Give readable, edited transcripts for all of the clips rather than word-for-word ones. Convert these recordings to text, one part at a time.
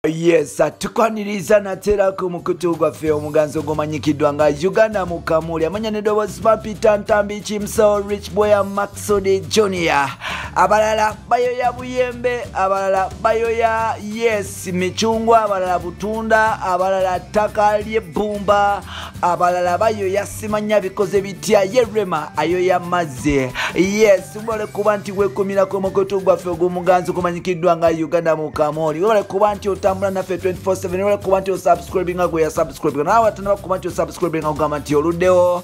Yes, tukwaniriza natera ku mukutu gwaffe omuganzi ogumanyikiddwa nga Uganda Mukamuli, amanya n'eddoboozi Peter Ntambi Kimso, Rich Boy Maxod Junior. Abalala bayoya buyembe, abalala bayoya yes michungwa, abalala butunda, abalala ttaka ly'ebbumba, abalala bayoya simanya bikoze bitya. Ye Rema ayoya mazzi. Yes, webale kuba nti weekumirako omukutu gwaffe ogw'omuganzi ogumanyikiddwa nga Uganda Mukamuli. Webale kuba nti otambula naffe 24/7, webale kuba nti osubscribinga gwe yasubscribinga, naawe atanaba kuba nti osubscribinga ogamba nti oluddewo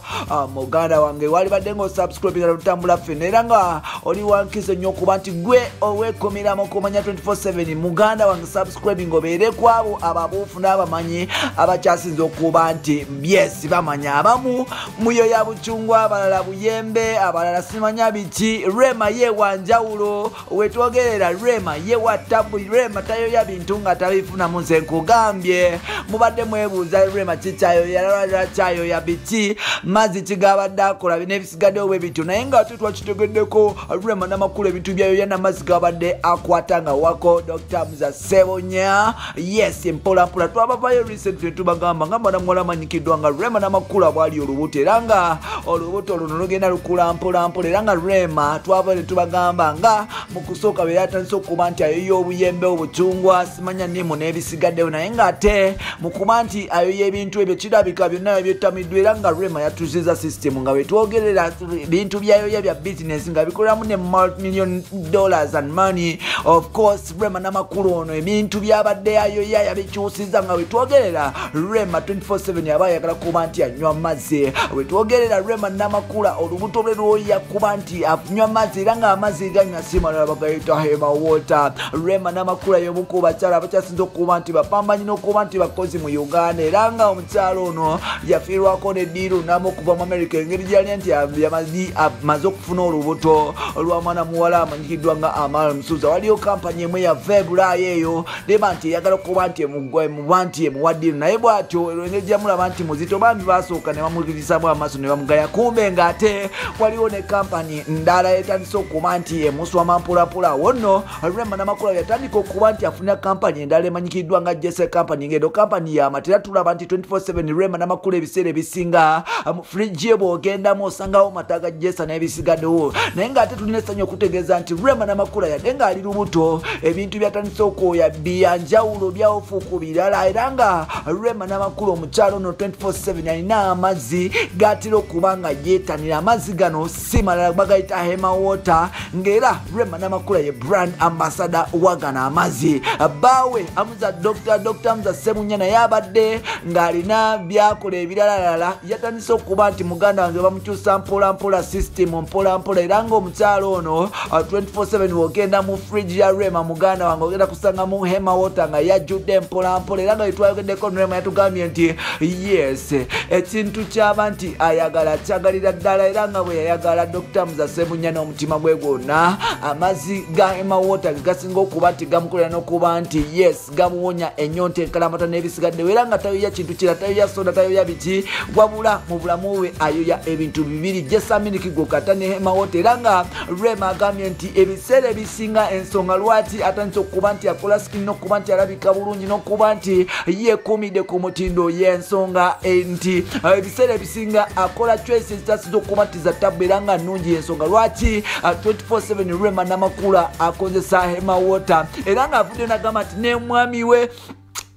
muganda wange, walibadde nga osubscribinga lutambula ffenna, era nga oli wankizo nnyo okuba nti gwe oweekumiramu okumanya 24/7. Muganda wange, subscribing obeere ku abo ababuufu n'abamanyi abakyasinze okuba nti yes bamanya. Abamu muyoya bucungwa, abalala buyembe, abalala simanya biki. Rema ye wanjawulo, wetwogerera Rema ye wa tabu. Rema tayoya bintu nga tabifunamu. Nze nkugambye, mubadde mwebuuza Rema kikyayoya, kyayoya biki, mazzi kigabadde akola n'ebisigaddewo bwe bityo, naye nga ate twakitegeddeko Rema n'amakulu ebintu byayoya n'amazzi gabadde akwata nga wako Dr. Muza Sebonya. Yes, mpola mpola twabavayo recently tubagamba nga mwana muwala amanyikiddwa nga Rema n'amakulu bwali olubuto, era nga olubuto luno lugenda lukula mpola mpola, era nga Rema twava ne tubagamba nga mu kusooka bwe yatandise okuba nti ayoya obuyembe, obucungwa, simanya nnimu n'ebisigaddewo, naye ng'ate mu kuba nti ayoya ebintu ebyo kirabika byonna byettamiddwa, era nga Rema yatuziza system nga wetwogerera bintu byayoya bya business nga bikoleramu ne multi-million dollars and money. Of course, Rema n'amakulu ono ebintu byabadde ayoya yabikyusiza nga wetwogerera Rema 24/7 yaba ayagala kuba nti anywa mazzi. Wetwogerera Rema n'amakula olubuto lwe lwoya kuba nti anywa mazzi, era ng'amazzi ganywa si malala bagayita Hema Water. Rema n'amakula y'omu ku bakyala abakyasinze okuba nti bapambanyi n'okuba nti bakozi mu Uganda, era nga omukyala ono yafiirwako neddiiru namu okuva mu America engeri gyali nti amaze okufuna olubuto olwa mwana muwala amanyikiddwa nga Amal Musuuza. Waliyo kampani emu yava e Bulaaya eyo neba nti eyagala okuba nti emuwa nti emuwa ddiiru, naye bw'atyo engeri gyamulaba nti muzito bambi basooka ne bamukirisamu amaaso ne bamugaya, kumbe ng'ate waliwo ne kampani ndala etandise okuba nti emuswama mpolampola. Awo nno Rema n'amakula yatandika okuba nti afuna kampani endala emanyikiddwa nga Jesse Company, ng'eno kampani y'amata, era tulaba nti 24/7 Rema n'amakula ebiseera ebisinga mu fridge ye bw'ogendamu osangawo mata ga Jesse n'ebisigaddewo. Naye ng'ate tulina essanyu okutegeeza nti Rema n'amakula yadde ng'ali lubuto ebintu byatandise okwoya byanjawulo byawufu ku birala, era nga Rema n'amakula omukyalo ono 24/7 alina amazzi g'atera okuba nga yeetanira. Amazzi gano si malala bagayita Hema Water, ng'era Rema n'amakula ye brand ambassador wa gano amazzi. Bbaawe Amuza Dr. Muza Ssebunya naye abadde ng'alina byakola ebiralalala, yatandise okuba nti muganda wange bamukyusa mpola mpola system mpola mpola, era ng'omukyalo ono 24/7 wogenda mu fridge ya Rema muganda wange ogenda kusangamu Hema Water nga yajjudde mpola mpola, era nga wetwayogeddeko Rema yatugambye nti yes ekintu kyaba nti ayagala kyagalira ddala, era nga bwe yayagala Dr. Muza Ssebunya n'omutima gwe gwonna amazzi ga Hema Water gasinga okuba nti gamukolera n'okuba nti yes gamuwonya ennyonta, enkalamata n'ebisigaddewo, era nga tayoya kintu kira, tayoya soda, tayoya biki, wabula mu bulamu bwe ayoya ebintu bibiri, Jesse Milk gwokata ne Hema Water. Era nga Rema agambye nti ebiseera ebisinga ensonga lwaki atandise okuba nti akola skin n'okuba nti alabika bulungi n'okuba nti yeekuumidde ku mutindo, y'ensonga nti ebiseera ebisinga akola choices ezitasinza okuba nti za tabbu, era nga nnungi, y'ensonga lwaki 24/7 Rema n'amakula akozesa Hema Water. Era ng'avuddeyo n'agamba nti ne mwami we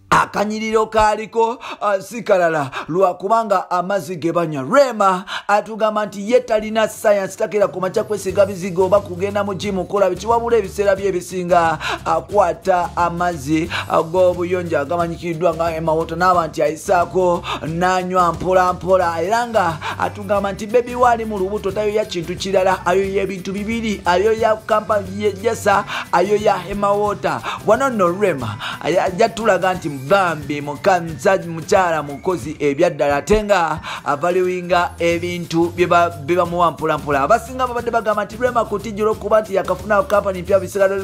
akanyiriro kaaliko si kalala lwakubanga amazzi ge banywa. Rema atugamba nti ye talina science, takera ku makya kwesiga bizigo oba kugenda mu gym kukola biki, wabula ebiseera bye ebisinga akwata amazzi ag'obuyonjo agamanyikiddwa nga Hema Water n'aba nti ayisaako n'anywa mpola mpola, era nga atugamba nti bebi we ali mu lubuto tayoya kintu kirala, ayoya ebintu bibiri, ayoya kampani Jessa, ayoya Hema Water. Wano nno Rema ajja tulaga nti bambi mukyala mukozi ebyaddala, ate nga avaluinga ebintu bye bamuwa mpola mpola. Abasinga babadde bagamba nti Rema kutijjula okuba nti yakafuna kampani mpya bisigala,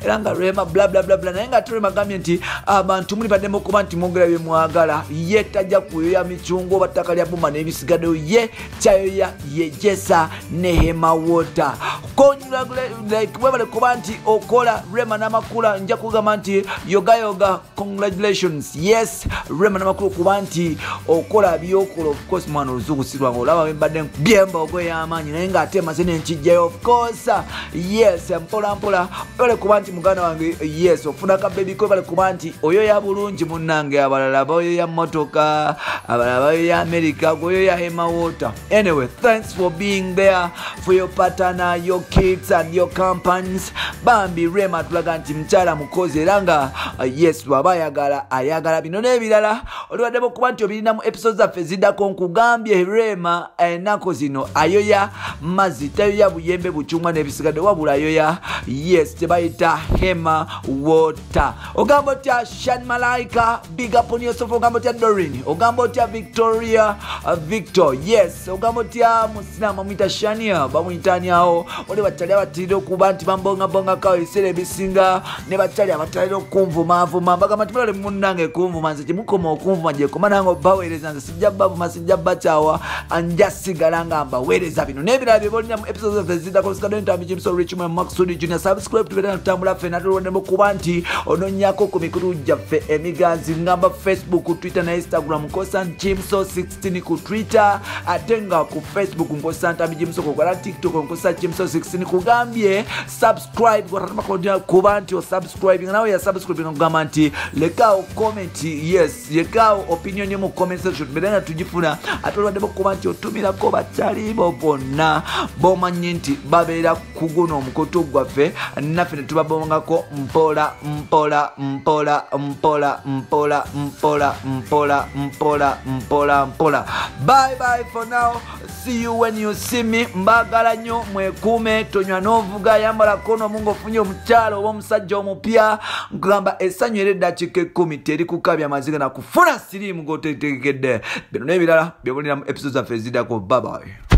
era nga Rema bla bla bla bla, naye nga ate Rema agambye nti abantu muli baddemu okuba nti mwogera bye mwagala, ye tajja kuyoya micungwa oba ttaka lya buma n'ebisigaddeyo, ye kyayoya ye Jessa ne Hema Water. Like webale kuba nti okola Rema Namakula, nja kugamba nti yoga yoga, congratulations. Yes, Rema Namakula kuba nti okola byokola. Of course mwana oluzungu si lwange, olaba mbadde byemba ogw'ey'amaanyi naye ng'ate maze nenkijjayo. Of course, yes, mpola mpola webale kuba nti muganda wange, yes, ofuna ka baby ko, webale kuba nti oyoya bulungi munnange. Abalala bayoya mmotoka, abalala bayoya America, gweoyoya Hema Water. Anyway, thanks for being there for your partner, your kids and your companies. Bambi Rema tulaga nti mukyala mukozi era nga yes, bw'aba ayagala ayagala. Bino n'ebirala olibaddemu okuba nti obirina mu episode zaffe eziddako. Nkugambye Rema ennaku zino ayoya mazzi, tayoya buyembe, bucungwa n'ebisigadde, wabula ayoya, yes, tebayita Hema Water. Ogamba otya Shan Malaika, big up on yourself. Ogamba otya Dorin, ogamba otya Victoria, Victor, yes, ogamba otya musinamu bamuyita Shania, bamuyita ani awo. Oli bakyali abatirira okuba nti bambongabongako ebiseera ebisinga, ne bakyali abatalira okunvumaavuma, mbagamba nti mulale munnange kunvuma, nze kimukoma okunvuma gyekoma nange obaweereza, nze sijja bavuma, sijja bakyawa, nja sigala nga mbaweereza bino n'ebirala bye bolina mu episode zaffe eziddako. Sikadde Ntambi Jimso Richmond Maxudi Junior, subscribe tubeere nga tutambula ffenna. Tulondemu kuba nti ononyako ku mikutu gyaffe emiganzi, ngamba Facebook, Twitter na Instagram, nkosa Jimso 16 ku Twitter, ate nga ku Facebook nkosa Ntambi Jimso, kukola TikTok nkosa Jimso 16. Kugambye subscribe kuba nti osubscribe, nawe ya subscribe ngamba nti lekaawo comment, yes, lekaawo opinion yo mu comment section, tubeere nga tugifuna. Ate olwaddemu kuba nti otumirako bakyalibo bonna bomanyi nti babeera ku guno omukutu gwaffe, naffe ne tubabongako mpola mpola mpola mpola mpola mpola mpola mpola mpola mpola. Bye bye for now, see you when you see me. Mbagala nnyo, mwekuume, tonywa n'ovuga, yambala kono ng'ofunye omukyalo oba omusajja omupya. Nkugamba essanyu era eddakiika 10 teri kukabya maziga na kufuna siriimu g'otetegekedde. Bino n'ebirala byebulira mu episode zaffe eziddako. Bye bye.